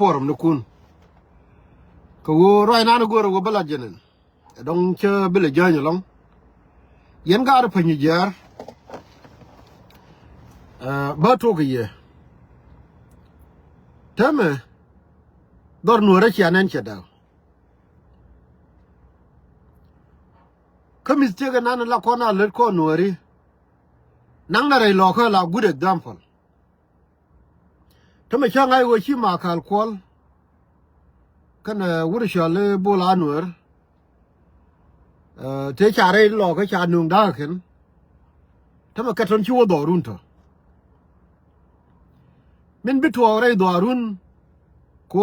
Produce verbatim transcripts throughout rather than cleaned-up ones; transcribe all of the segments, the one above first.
forum ni kun. Kɛ ɣöö ruac nan go̱o̱rɛ ɣöö bä lat jɛ nɛn. Ɛ dɔ̱ŋ cä bi lɛ jäny ɛlɔ̱ŋ. Yɛn gaat Panyijiar. Ɛ, bä tok kɛ yɛ. Täämɛ dhɔr Nuäärä cia nɛn cɛ da̱a̱k. Kä mistake nan la kɔn a lät kɔn Nuääri. Naŋ na rɛy Lɔɔkä la good example. Täämɛ cä ŋa̱c ɣöö ci Makal Kuɔl kɛnɛ wut cɔal i̱ Bol Anuɛɛr. Ɛ, tëë ca rɛy Lɔɔkä ca nööŋ da̱a̱k kɛn. Täämɛ kɛ tɔ̱n ci wä dhɔrun tɔ̱. Min bi tuɔɔk rɛy dhɔrun. Ku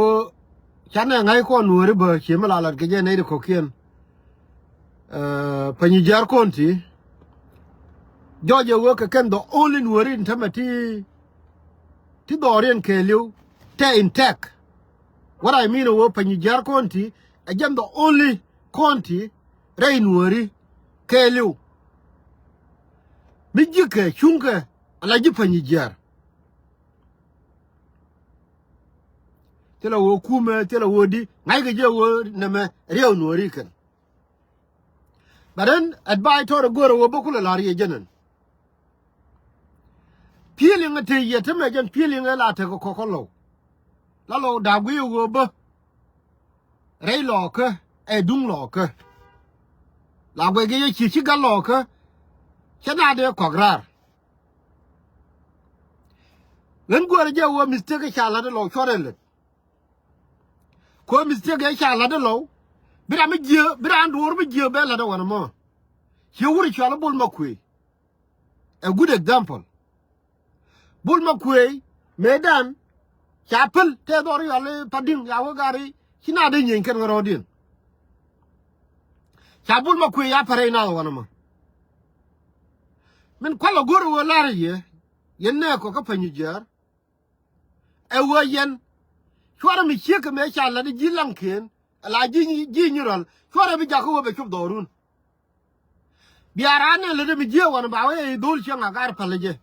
canɛ ŋa̱c kɔn Nuääri bä cie mi la lat kɛ jɛ nɛy ti kɔ̱kiɛn. Ɛ, Panyijiar kɔn ti. Jɔc ɛ wee kɛ kɛn the only Nuääri in täämɛ ti, ti dhɔriɛn kɛɛliw tɛ intact. What I mean ɛ wee Panyijiar kɔn ti ɛ jɛn the only kɔn ti rɛy Nuääri kɛɛliw. Mi ji̱kɛ cuŋkɛ ala ji̱ Panyijiar. Thilɛ ɣöö kumɛ, thilɛ ɣöö di, ŋa̱ckɛ jɛ ɣöö nɛmɛ riɛw Nuääri kɛn. But then advice tɔrɛ go̱o̱rɛ ɣöö bä kulɛ la̱r yɛ jɛn ɛn. Feeling ɛ te yɛ te mɛ jɛn feeling ɛ la tekɛ kɔk kä Lɔw. La Lɔw da̱a̱k guiy ɣöö bä rɛy Lɔɔkä ɛ duŋ Lɔɔkä. La guɛc kɛ yɛ ci ci gat Lɔɔkä. Cɛ na dee kɔk raar. Ɣän guäärä jɛ ɣöö mistake ca la̱t ɛ Lɔw cuɔrɛ lät. Kɛ ɣöö mistake ɛ ca la̱t ɛ Lɔw. Bi ram mi jiö, bi ram duɔ̱ɔ̱r mi jiö bɛ la̱t ɛ wanɛ mɔ. Ciɛ wut cɔal i̱ Bol Makuëëc. A good example. Bol Makuëëc mëëdan ca päl tëë dhɔr yɔl i̱ Padi̱ŋ ya wä gari ci na dee nyieny kɛn ɣä rɔɔdiɛn. Ca Bol Makuëëc ya pärɛ inath wanɛ mɔ. Min kualɛ go̱r ɣöö la̱rä yɛ yɛn nɛɛkɔ kä Panyijiar. Ɛ ɣöö yɛn cuarɛ mi ciek kɛ mëë ca la̱t ji̱ laŋkiɛn ala ji̱ nyi, ji̱ nyi rɔl cuarɛ bi jakä ɣöö bɛ cop dhɔrun. Bia raan nɛ lät mi jiɛ wanɛ ba wee dhol cieŋ a gar päl jɛ.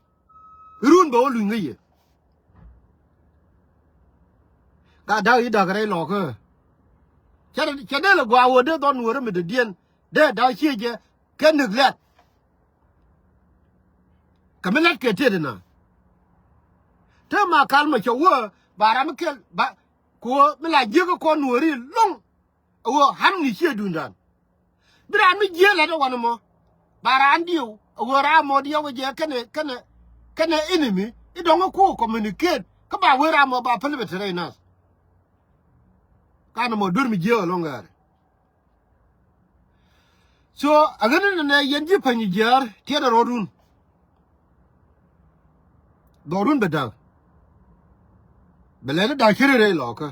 Run bɛ wä luny ŋäc yɛ. Gat da̱k i̱ da̱k rɛy Lɔɔkä. Cɛ, cɛ dee lɛ gua̱a̱ wä dee dhɔn wä rɛ mi dee diɛn dee da̱k ciɛ jɛ kɛ neglect. Kɛ mi lät kɛ tet ina. Te Makal mɔ cɛ wä ba ram mi kɛl ba ku wä mi la jiek kɔn Nuääri loŋ. A ɣöö hamni ciɛ duundan. Bi raan mi jiee lat ɛ wanɛ mɔ ba raan diw a ɣöö ram mɔ diɛw kɛ jɛ kɛnɛ, kɛnɛ, kɛnɛ enemy i̱ dɔ̱ŋ ɛ ku communicate kä ba wee ram mɔ ba päl bɛ te rɛy nath. Kanɛ mɔ duer mi jiee aloŋ gɛɛrɛ. So a ɣän inɛ nɛ yɛn ji̱ Panyijiar tiɛt ɛ rɔɔdun. Dhɔrun bɛ da̱k. Bɛ lɛni da̱k ceri rɛy Lɔɔkä.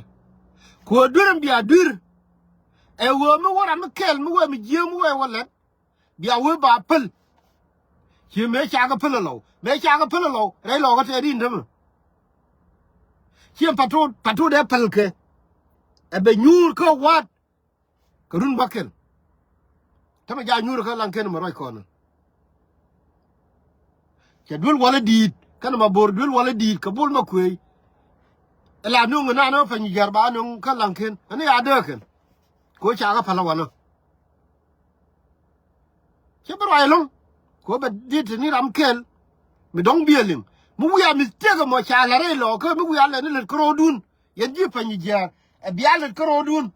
Ku ɛ duer in bia duer. Ɛ ɣöö mi wä ram mi kɛl mi wee mi jiee mi wee wä lɛt. Bia wee ba päl. Ci mëë cakɛ päl ɛ Lɔw. Mëë cakɛ päl ɛ Lɔw rɛy Lɔɔkä tɛɛri in tämɛ. Ci ɛn patot, patot dee päl kɛ. Ɛ bɛ nyuur kä wa̱a̱t. Kɛ run bäkɛl. Tämɛ ja nyuur kä Laŋkɛn mɛ ruac kɔn. Cɛ duel walä di̱i̱t kɛn ma bo̱r duel walä di̱i̱t kɛ Bol Makuëëc. Ɛ la nöŋ ɛ nan ɛ Panyijiar ba nöŋ kä Laŋkɛn ɛn ya dee kɛn. Kɛ ɣöö ca kä päl ɛ wanä. Cɛ bi ruac ɛlɔ̱ŋ. Kɛ ɣöö bɛ di̱t ni ram kɛl. Mi dɔ̱ŋ biɛ liŋ mi wiaa mistake ɛmɔ ca la̱t rɛy Lɔɔkä mi wiaa lɛni lät kä ro̱o̱dun. Yɛn ji̱ Panyijiar ɛ bia lät kä ro̱o̱dun.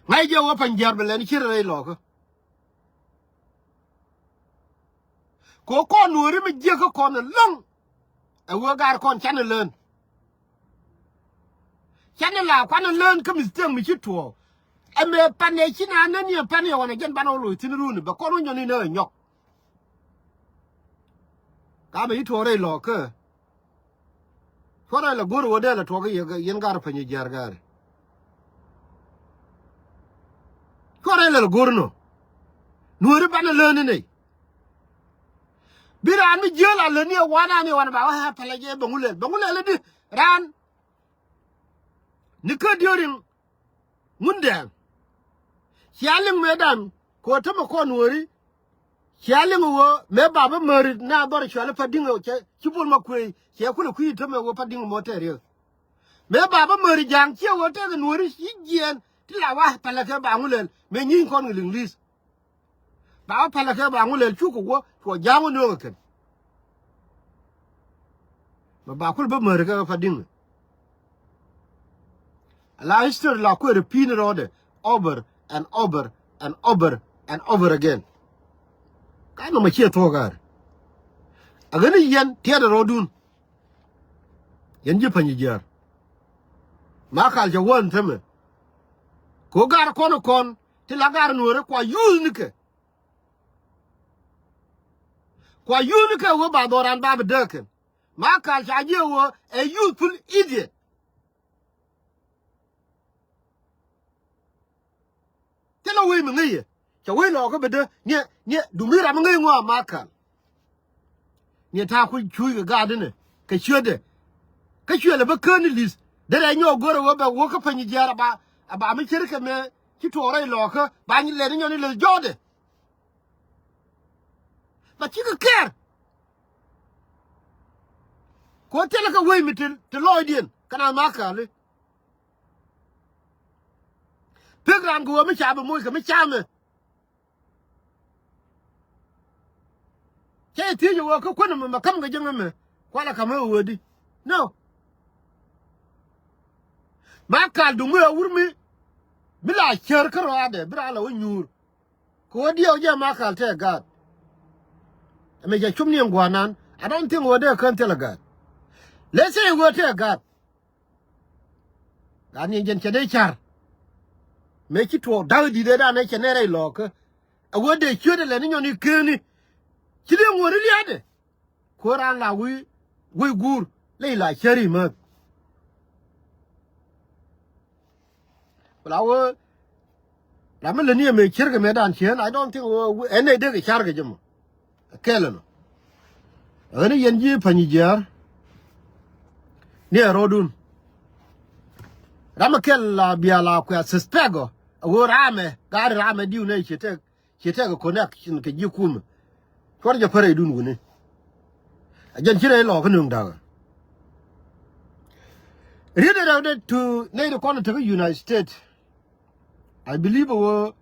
Ŋa̱c jɛ wä Panyijiar bɛ lɛn cier rɛy Lɔɔkä. Kɛ ɣöö kɔn Nuääri mi jiäk kä kɔn ɛlɔ̱ŋ. Ɛ wee gaar kɔn canɛ lään. Canɛ la kuanɛ lään kä mistake mi ci tuɔɔk. Ɛmɛ panɛ ci na nani ɛ panɛ wanɛ jɛn banɛ wä loc thi̱n runi bɛ kɔn wä nyɔni nä ɛ nyɔk. Ka mɛ ci tuɔɔk rɛy Lɔɔkä. Cuɔrɛ lɛ go̱r ɣöö dee lɛ tuɔk yɛ yɛn gar Panyijiar gari. Cuɔrɛ lɛ lɛ go̱r nɔ. Nuääri banɛ lääni nɛy. Bi raan mi jiääl a lätni ɛ wanani ɛ wanɛ ba wä ɣä pɛlɛ jɛ bɛ ŋulɛl bɛ ŋulɛl i̱di raan. Ni kä diöriŋ Ŋundɛɛŋ. Cia liŋ mëëdan kɛ ɣöö tämɛ kɔn Nuääri. Cia liŋ ɣöö mëë bapä märit na dhɔr cuali Padiŋ ɣöö cɛ ci Bol Makuëëc cɛ kulɛ kui̱ tämɛ ɣöö Padiŋ mɔ tɛɛr yɛ. Mëë ba bä märi ja̱a̱ŋ ciɛ wä tekɛ nuɔ̱ɔ̱ri ci jiɛɛn ti la wa pälɛ kɛ ba ŋu lɛl mëë nyi̱i̱n kɔn kɛ liŋ li̱th. Ba wä pälɛ kɛ ba ŋu lɛl cukɛ wä cuɔ ja̱a̱ŋ wä nööŋɛ kɛn. Mɛ ba kul bä märi kɛ pa diŋ. Ala history la kuɛ repeat rɔɔdɛ over and over and over and over again. Ka nɔmɔ ciɛ thuɔ̱k ga̱a̱r. A ɣän i̱ yɛn tiɛɛdɛ rɔɔdun. Yɛn ji̱ Panyijiar. Makal cɛ wä ɛn tämɛ. Kɛ ɣöö gaar kɔn kɔn ti la gaar nuɔ̱ɔ̱rä kua yuuth nikɛ. Kua yuuth nikɛ ɣöö ba dhɔran ba bi dääkɛn. Makal ca jiɛ ɣöö ɛ youthful idiot. Thilɛ wec mi ŋäc yɛ. Cɛ wec lɔɔkä bi dee niɛ niɛ dumi ram mi ŋäc ŋɔa Makal. Niɛ ta̱a̱ ku cuuc kɛ gaat inɛ kɛ ciötdɛ. Kä cuɛ lɛ bä kään ni li̱th derɛ nyɔɔk go̱rɛ wä bɛ wä kä Panyijiar aba aba mi cir kɛ mɛ ci tuɔɔk rɛy lɔɔkä ba lɛt ni nyɔn ni leth jɔɔdɛ. Ba cikɛ kɛɛr. Kɛ wä thilɛ kɛ wec mi ti lɔɔcdiɛn kɛ na Makali. Pek raan kɛ ɣöö mi ca bi moc kɛ mi ca mɛ. Cɛ thiec ɣöö kä kuän ɛmɛ mɛ käm kɛ jiäŋ ɛmɛ kualɛ ka̱m ɛ ɣöö di. No. Makal duŋ mi ɛ wur mi bi la cär kä rɔaadɛ bi raan la wä nyuur. Kɛ ɣöö diɛw jɛ Makal tɛɛ gaat. Ɛmɛ cɛ cum ni ɛn gua̱a̱r nan. I don't think ɣöö dee kään thilɛ gaat. Let's say ɣöö tɛɛ gaat. Gat ni jɛn cɛ dee car. Mëë ci tuɔɔk da̱k di̱t ëëdan ëë cɛ nɛn rɛy lɔɔkä. A wee dee ciöt ɛ lɛ ni nyɔn i̱ keeni. Ci dee ŋuɔ̱t i̱ lia̱a̱dɛ. Kuäär raan la wi̱i̱ wi̱i̱ guur ley la cäri mäth. Ku la wee Ram mi lät ni ɛmɛ cierkɛ mëëdan cieen, I don't think ɛn nɛy dee kɛ carkɛ jɛ mɔ. Kɛl ɛnɔ. Ɣän i̱ yɛn ji̱ Panyijiar. Ni ɛ rɔɔdun. Ram mi kɛl la bia la kuɛ suspect ɔ. A ɣöö ramɛ gaari ramɛ diw nɛy ci tɛk ci tɛk connection kɛ ji̱ kumɛ. Cuɔr jɛ pärɛydun wuni. A jɛn ci rɛy lɔɔk kä nöŋ da̱kä. Riet ɛ rɛwdɛ tu nɛy ti kɔn ɛ tek kä United States. I believe a ɣöö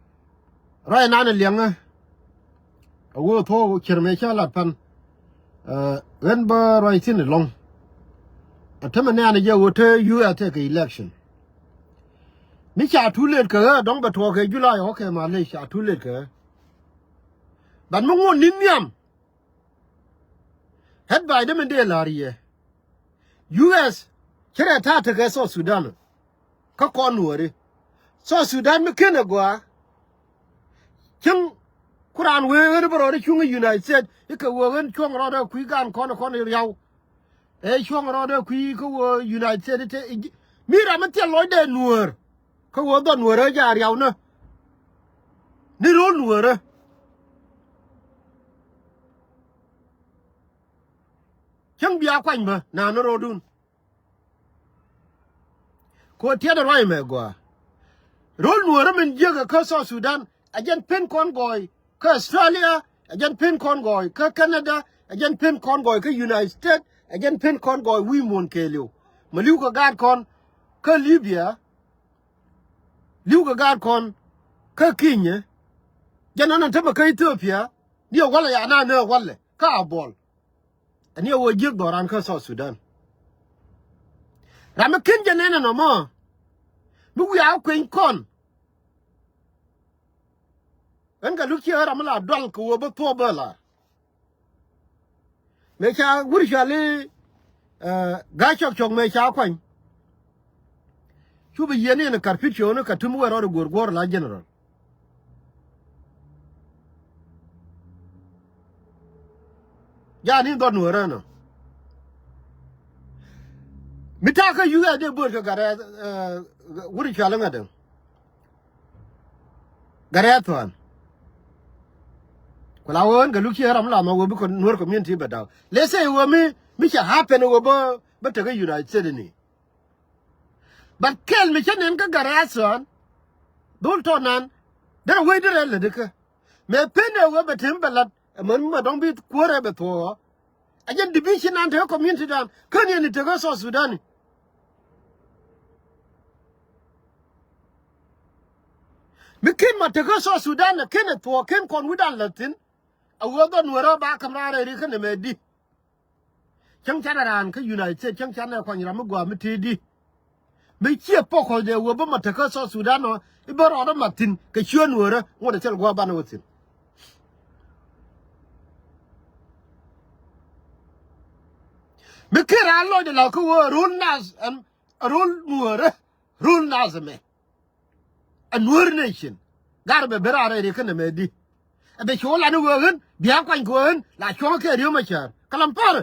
ruac nan ɛ liɛŋä. A ɣöö thuɔ̱k cir mëë cä lat pan. Ɣän bä ruac thi̱n ɛlɔ̱ŋ. A tämɛ nɛ̈ɛ̈n ɛ jɛ ɣöö te U S tekɛ election. Mi ca too late kɛ ɣä dɔ̱ŋ bɛ tuɔɔk kɛ July, okay, malec ca too late kɛ ɣä. But mi ŋuɔ̱t ni̱n nhiam. Advice dee min dee la̱r yɛ. U S cɛ rɛ ta̱a̱ tekɛ South Sudan. Kä kɔn nuɔ̱ɔ̱ri. South Sudan mi ken ɛ gɔaa. Cieŋ ku raan wee ɣän bä rɔɔdɛ cuŋ ɛ United States i̱ kɛ wee ɣän cuɔ̱ŋ rɔɔdɛ kui̱ gaan kɔn ɛ kɔn ɛ riaw. Ɛ cuɔ̱ŋ rɔɔdɛ kui̱ kä wee United States i̱ te i̱ ji̱ mi ram mi thil lɔcdɛ nuäär. Kä wee dhɔn nuäärä ja̱ riawnä. Ni ro̱l nuäärä. Cäŋ bia kuany bä naan ni ro̱dun. Ku tiɛt ruac mɛ gɔaa. Ro̱l nuäärä min jiäkä kä South Sudan. A jɛn pen kɔn gɔɔy kä Australia, a jɛn pen kɔn gɔɔy kä Canada, a jɛn pen kɔn gɔɔy kä United States, a jɛn pen kɔn gɔɔy wi̱i̱ muɔ̱ɔ̱n kɛɛliw. Ma li̱w kɛ gaat kɔn kä Libya, li̱w kɛ gaat kɔn kä Kenya, jɛn nɔnɔ tämɛ kä Ethiopia, ni ɛ walɛ ya na ni ɛ walɛ kä a buɔl. Ani ɛ wä jiäk dhɔran kä South Sudan. Ram mi ken jɛ nɛn ɛnɔ mɔ mi wiaa kueny kɔn. Ɣän kɛ luk ciɛ ɣän ram mi la dual kɛ wä bä thuɔ̱k bä lar. Mëë ca wur cuali ga̱ cɔk cɔk mëë ca kuany. Cu bi yieen in kar pit cuɔ̱ɔ̱ni kɛ tum wee rɔɔd i̱ guur guɔ̱ɔ̱r la general. Jaa ni dhɔt nuɔ̱ɔ̱rä nɔ. Mi ta̱a̱ kä U S dee buɔ̱ɔ̱t kɛ gat ɛ wur cual ŋädäŋ. Gat ɛ thuan. Ku la wee ɣän kɛ luk ci ram la ma wee bi kɛ nuɔ̱ɔ̱r community bɛ da̱k. Let's say wee mi mi cɛ happen wee bä bä tek kä United States ni. But kɛl mi cä nɛn kä gat ɛ thuan. Dhol tɔ nan derɛ wec derɛ lätdi kä. Mëë pen ɛ wee bɛ tem bɛ la̱t ɛmɛn mi ma dɔ̱ŋ bi kuäärɛ bɛ thuɔ̱ɔ̱k ɔ. A jɛn division an te kä community dan kä ni ɛn i̱ te kä South Sudan. Mi ken ma tekä South Sudan ɛ ken ɛ thuɔɔk ken kɔn wi̱dan la thi̱n. A wee dhɔn wee rɔ ba käm raar ɛ ri kä nɛmɛ di. Cäŋ canɛ raan kä United States, cäŋ canɛ kuany ram mi gɔaa mi tëë di. Mi ciɛ pɔkɔc dee wee bä ma tekä South Sudan ɔ i̱ bä rɔɔdä ma thi̱n kɛ ciöön wee rä ŋot ɛ thil gua̱a̱ banɛ wä thi̱n. Mi ken raan lɔcdɛ la kä wee rul nath ɛn rul nuɔɔrä rul nath ɛmɛ. A Nuer nation. Gar bɛ ben raar rɛy ri kä nɛmɛ di. Ɛ bɛ cuɔ lan i̱ wee ɣän bia kuany kɛ wee ɣän la cuɔ̱ŋä kɛɛl Riek Machar kɛ lam pärä.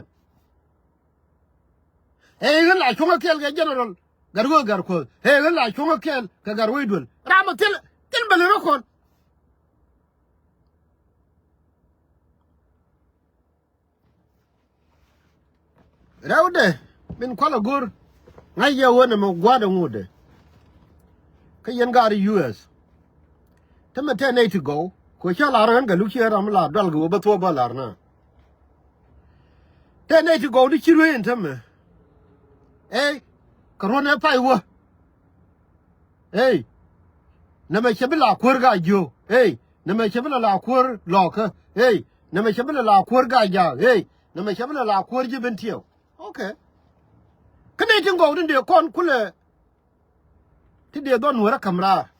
Ɛ ɣän la cuɔ̱ŋä kɛɛl kɛ general Gatwec Gatkuoth. Ɛ ɣän la cuɔ̱ŋä kɛɛl kɛ Gatwec Duel. Ram ɛ thil thil bɛ lɛ rɔ kɔn. Rɛwdɛ min kualɛ go̱r. Ŋa̱c yɛ wen ɛmɛ gua̱a̱dɛ ŋotdɛ. Kä yɛn gaat U S. Tämɛ tɛn nɛy ti gɔw kɛ cä lar ɣän kɛ luk ciɛ ram la dual kɛ wä bä thuɔ̱ɔ̱p bä lar na. Tɛn nɛy ti gɔw di ci ruëë in tämɛ. Ey kɛ ruɔ̱n ɛ pay wä. Ey nɛmɛ cɛ bi la kuäär gaa jiöök. Ey nɛmɛ cɛ bi la la kuäär lɔɔkä. Ey nɛmɛ cɛ bi la la kuäär gaa jaak. Ey nɛmɛ cɛ bi la la kuäär ji̱ ben tiɛw. Okay. Kä nɛy tin gɔw tin dee kɔn kulɛ ti dee dhɔn nueerä käm raar.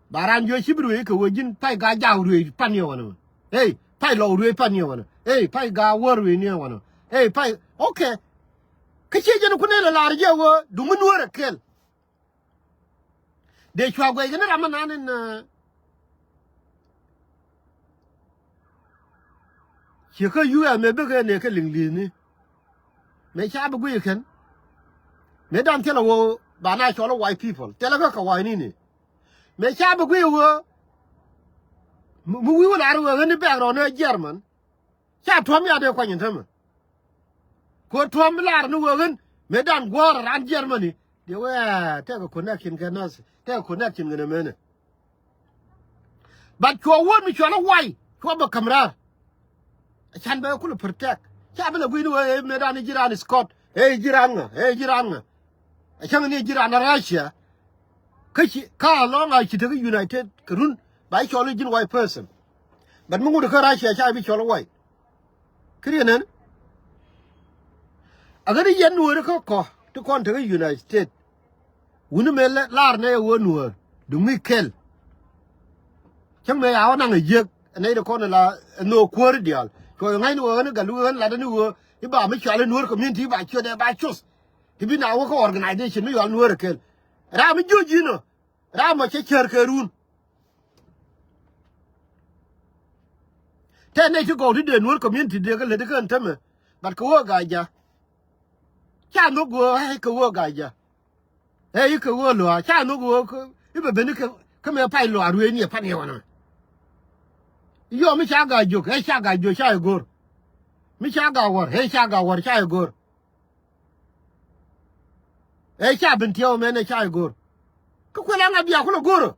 Ba raan jiɔ ci bi ruëëc kɛ wee ji̱n pay gaa jaak ruëëc pan yɛ wanɛ mɛ. Ey pay lɔw ruëëc pan yɛ wanɛ. Ey pay gaa wäär ruëëc ni wanɛ. Ey pay okay. Kä ciɛ jɛn kun nɛy la laar jiɛ wee duŋ mi nueerä kɛl. Dee cua guɛc kɛ ni ram mi nan in ciɛ kä U S mëë bikɛ nɛ kɛ liŋ li̱i̱thni. Mëë ca bi guic kɛn mëë dan thilɛ wee ba na cɔl i̱ white people thilɛ kä kɛ wa̱i̱ nini. Mëë ca bi guic wee mi wi̱i̱ wä lar wee ɣän i̱ bɛ̈k rɔɔn ɛ German. Ca Trump ya dee kuany in tämɛ. Ko Trump lar ni wee ɣän mëë dan guɔ̱ɔ̱r ran Germany. Diɛ wee tɛkɛ connection kɛ nath tɛkɛ connection kɛ nɛ menɛ. But cuɔ wä mi cuɔ lä way cuɔ bɛ käm raar. Can bɛ kulɛ protect ca bi lɛ gui̱n wee mëë dan i̱ ji̱ ran Scott. Ey ji̱ ran ŋa ey ji̱ ran ŋa. A cäŋ ni ji̱ ran a Russia. Kä ci ka lɔŋ a ci tek United kɛ run ba i̱ cɔl i̱ ji̱n white person. But mi ŋut kä Russia ca bi cɔl i̱ white. Kä riɛn ɛn a ɣän i̱ yɛn nueeri kä kɔ ti kɔn tek United States. Wuni mëë lar nɛ ɛ wee nueer duŋ mi kɛl. Cäŋ mëë ya wä naŋ ɛ jiäk ɛ nɛy ti kɔn ɛ la ɛ nhök kuäär diaal. Cuɔ ɛ ŋa̱cni wee ɣän i̱ gat wee ɣän latdä ni wee i̱ ba mi cual i̱ nueer community i̱ ba ciöt ɛ ba cuth. Ti bi na wä kä organization mi yual nueer ɛ kɛl. Ram mi jiöc ji̱n ɔ ram ɔ cä cär kɛ run. Tɛ nɛy ti gɔw ti dee nuɔ̱r community dee kä lät kä ɛn tämɛ. But kɛ wä ga̱a̱c ja̱. Ca nhök wä ɛ kɛ wä ga̱a̱c ja̱. Ɛ i̱ kɛ wä lua̱a̱ ca nhök wä i̱ bɛ ben i̱ kɛ mɛ pay lua̱a̱ ruëëc ni ɛ pan yɛ wänä. Yɔ mi ca ga̱a̱c jiök ɛ ca ga̱a̱c jiök ca i̱ go̱r. Mi ca ga̱a̱c wäär ɛ ca ga̱a̱c wäär ca i̱ go̱r. Ɛ ca ben tiɛw mɛn ɛ ca i̱ go̱r. Kä kuɛl ɛŋa bia kulɛ go̱r ɔ.